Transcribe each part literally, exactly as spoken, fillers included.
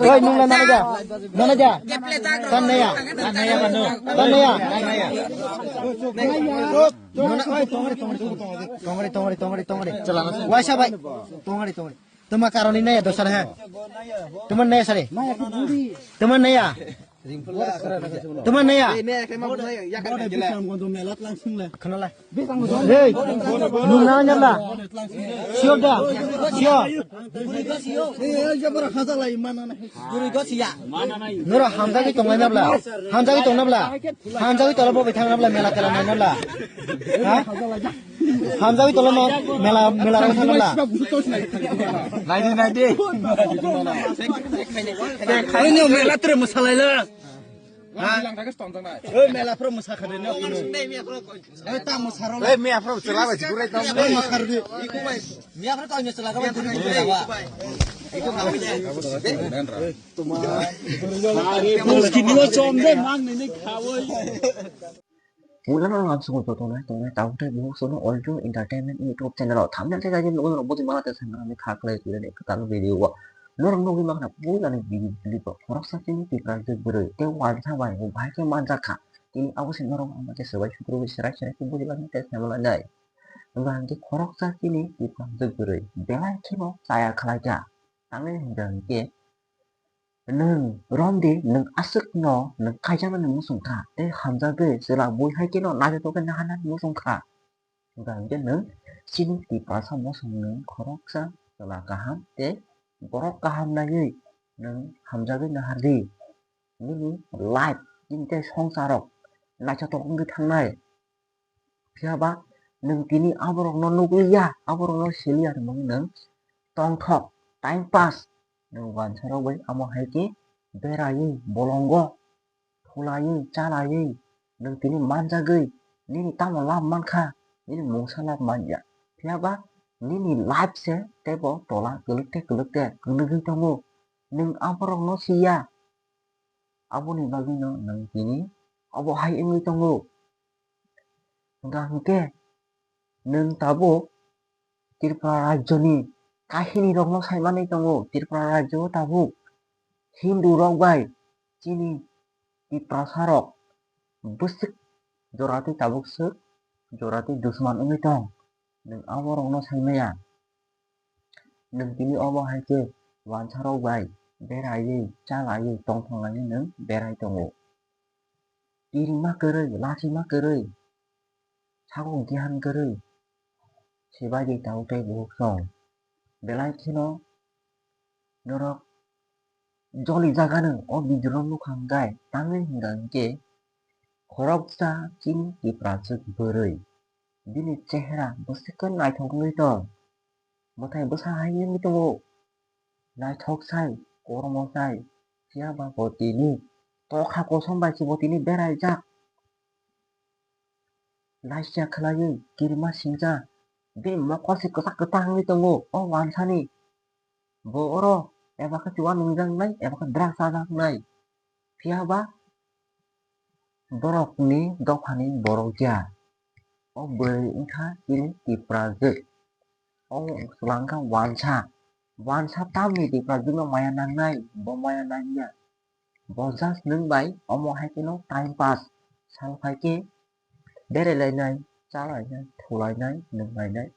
Oi, nung na nana ja. Nana ja. Tan naya. Tan naya. Tan naya. Nana, oi, tongri, tongri, tongri, tongri, tongri, tongri. Waisa bai. Tongri, tongri. Tuma karoni naya dosar ha. Tuma naya sare. Tuma naya. Tuma naya. Khana la. Hey, nung na nyala. Sure da. Sure. Nora hamjagwi tongnai nabla. Hamjagwi tong nabla. Hamjagwi tolo bo bai thang nabla, mela tela nai nabla. Ha? Hamjagwi tolo no mela, mela rang thang nabla. Naidi, naidi. Oino mela tere mwsalaila. Ha? Oi, mela phoro mwsakha de no. Oi, ta mwsaro. Oi, mela phoro chwla bai gure ta. Oi, mwsaro de. Mela phoro ta mwsala ka bai gure ta. Puskini o chom de mang ni ni khawoi. Puila no lam sungo to tonai tonai tau te bu sono Aljo Entertainment YouTube channel o thumbnail te jagi nugo no budi mala te sangra ni kha khlai khlai ni kwtal video o. Norok nugwi mankha puila ni video clip o khoroksa chini Tipra jwk bwrwi te wansa bai bo bahai khe manjak kha. Tini abo se norok ama khe swbai sukru serai serai khe budi lani te sangra nai. Wngkha hwnkhe khoroksa chini Tipra jwk bwrwi belai kheno chaya khlai kha. Tamni hwnkha hwnkhe nwng romdi, nwng aswkno nwng kaijaknani muchung kha, tei hamjagwi chwla bui hai kheno naithotok khe naharnani muchung kha. Hwnkha hwnkhe nwng chini Tiprasa muchung nwng khoroksa chwla kaham tei borok kaham naiwi nwng hamjagwi nahardi. Nini life, nini tei songsarok naithotok wngwi thangnai. Phiya ba nwng tini aborokno nukliya, aborokno siliya hinwi nwng tongthok, time pass, nwng wansarok bai amo hai khe beraiwi, bolongo thulaiwi, chalaiwi, nwng tini manjagwi, nini tamo lab mankha, nini mungsa lab manya. Phiya ba nini life se teibo tola kwlwk te kwlwk te kwnwgwi tongo. Nwng aborokno siya, aboni bagwino nwng tini obo hai wngwi tongo. Hwnkha hwnkhe nwng tabuk Tripura rajyoni kahinirokno saimanwi tongo. Tripura rajyo o tabuk Hindu rok bai chini Tiprasa rok bwswk jora twi tabuk swk jora twi dusman wngwi tong. Nwng aborokno saimaya. Nwng tini obo hai khe wansarok bai beraiwi, chalaiwi, tongthok laiwi nwng berai tongo. Kirima kwrwi, lachima kwrwi, sago gihan kwrwi, se bai di tabuk tei buhuk song. Belai kheno norok joli jagano o video no nukha hwnkhe, tamni hwnkha hwnkhe khoroksa chini Tiprajwk bwrwi. Bini chehra bwswk khe naithok wngwi tong. Mwtai bwsa hai wngwi tongo. Naithok sai, kormo sai, phiya ba bo tini tokha kosom bai se bo tini beraijak. Laisya khlaiwi kirima singcha, bini mokol se kwchak kwchak wngwi tongo o wansani. Bo oro eba khe chuwa nungjaknai, eba khe drug chajaknai. Phiya ba borokni dophani borok ya. O bwrwi wngkha chini Tiprajwk. O chwla wngkha wansa. Wansa tamni Tiprajwkno maya nangnai, bo maya nangya. Bo just nwng bai omo hai kheno time pass. Sal phai khe berai lainai, cha lainai, thu lainai, nwng lainai.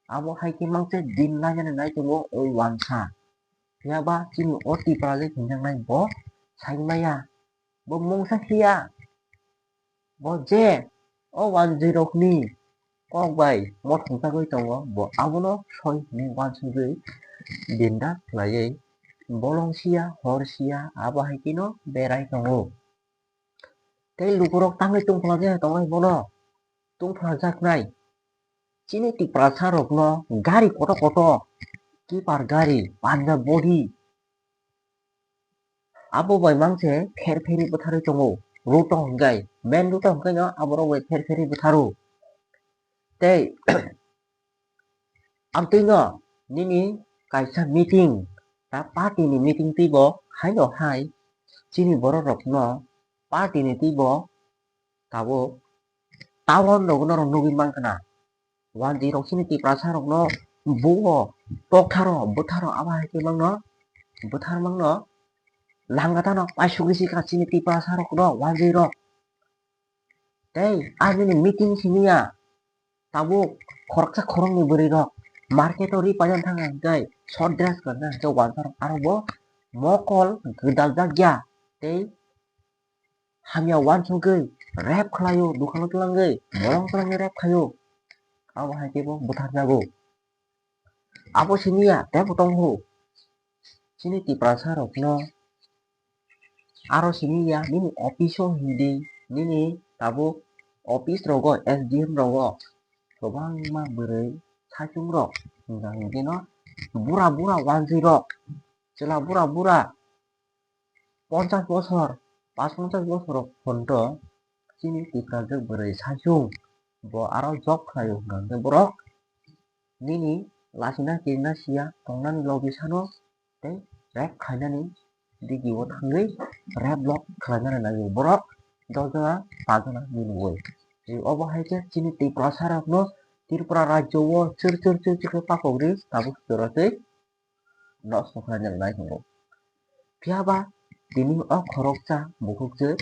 Abo hai khe mang khe din lainani nai tongo o wansa. Phiya ba chini o Tiprajwk hwnjaknai bo sai maya. Bo mungsa phiya. Bo je o wanjwi rokni kok bai mothong chagwi tongo, bo abono soi hwnwi uansugwi binda khlaiwi bolong siya, hor siya, abo hai kheno berai tongo. Tei lukurok tangwi tongphla je tongnai bono, tongphla jaknai. Chini Tiprasa rokno gari kotor kotor, tipper gari, Punjab body, abo bai mang se pher pheri bwtharwi tongo. Road o hwnkhe, main road o hwnkhe no aborok bai pher pheri bwtharo. Tei amtwino nini kaisa meeting, ta party ni meeting twibo haino hai chini borok rokno party ni twibo tabuk town rogo norok nugwi mankha na. Wanjwi rok chini Tiprasa rokno buo toktharo bwtharo abo hai khe mangno bwthar mangno Langgatano paisugwi si ka chini Tiprasa rok no wanjwi rok. Tei a nini meeting simi ya. Tabuk khoroksa khoroknwi bwrwi rok market o ri paina thang hwnkhe short dress kanna hwnkhe wansa rok aro bo mokol gwdal jak ya tei hamya wansugwi rap khlaio, dukano twlangwi bolong twlangwi rap khaio. Abo hai khe bo bwthar jago. Abo simi ya teibo tongkhu. Chini Tiprasa rokno aro simi ya nini office o hindi nini tabuk office rogo S D M rogo kwbangma bwrwi saichung rok hwnkha hwnkhe no bura bura wanjwi rok chwla bura bura ponchas bosor pas ponchas bosor rok phunto chini Tiprajwk bwrwi saichung bo aro job khlaio hwnkha hwnkhe borok nini lachina kirina siya tongnani logi sano tei rap khainani digi o thangwi rap block khlainani nangwi borok dol jona pa jona nini oi. Tei obo hai khe chini Tiprasa rokno Tripura rajyo o chwr chwr chwr chwr khe pakok ri tabuk jora tei nosto khlainani nai tongo. Phiya ba tini o khoroksa bukhukjwk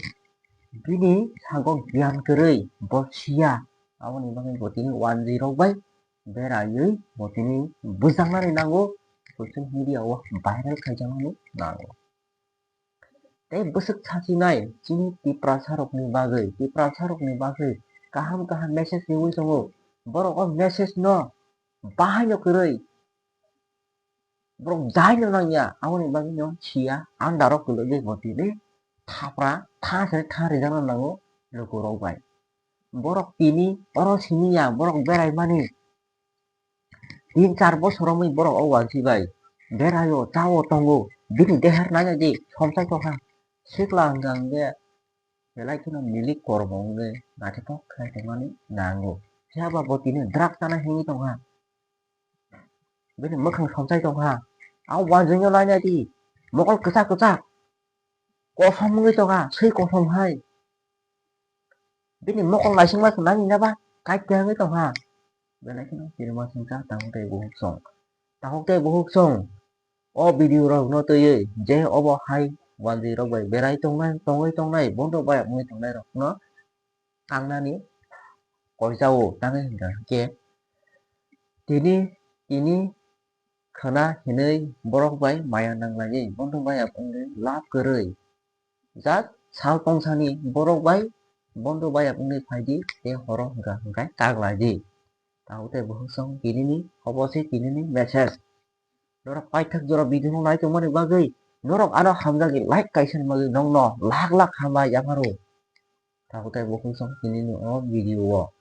bini sago giyan kwrwi bo siya, aboni bagwi bo tini wanjwi rok bai beraiwi bo tini bwjaknani nango, social media o viral khaijaknani nango. Tei bwswk sachinai chini Tiprasa rokni bagwi, Tiprasa rokni bagwi kaham kaham message riwi tongo. Borok o message no bahai no kwrwi borok jai no nangya, aboni bagwi no siya, andaro kwlwgwi bo tini thapra tha se tha rijakna nango lukurok bai. Borok tini oro simi ya, borok berai mani tin char bosor romwi borok o wansi bai beraio, chao, tongo, bini deher naina di, somsai tongkha, sikla hwnkha hwnkhe belai kheno milik kormo wngwi naithok khe tongmani nango. Phiya ba bo tini drug chana himwi tongkha. Bini mwkhang somsai tongkha. A wanjwino nainai di. Mokol kwchak kwchak. Kosom wngwi tongkha. Swi kosom hai. Bini mokol naisingma se nani naba. Kaikia wngwi tongkha. Belai kheno kirima singcha takhuk tei bukhuk song. Takhuk tei bukhuk song. O video rokno twiwi je obo hai wanjwi rok bai berai tongnai, tongwi tongnai, bondo bai wngwi tongnai rokno tangnani koijao, tangwi hwnkha hwnkhe tini, tini khwna hinwi borok bai maya nanglaiwi bondo bai wngwi love kwrwi. Just sal tongsani borok bai bondo bai wngwi phaidi tei horo hwnkha hwnkhe kak laidi. Takhuk tei bukhuk song tinini, obo se tinini message. Norok paithak jora video no nai tongmani bagwi norok ano hamjakni like kaisa ni bagwi nokno lakh lakh hambai yapharo. Takhuk tei bukhuk song tinini o video o.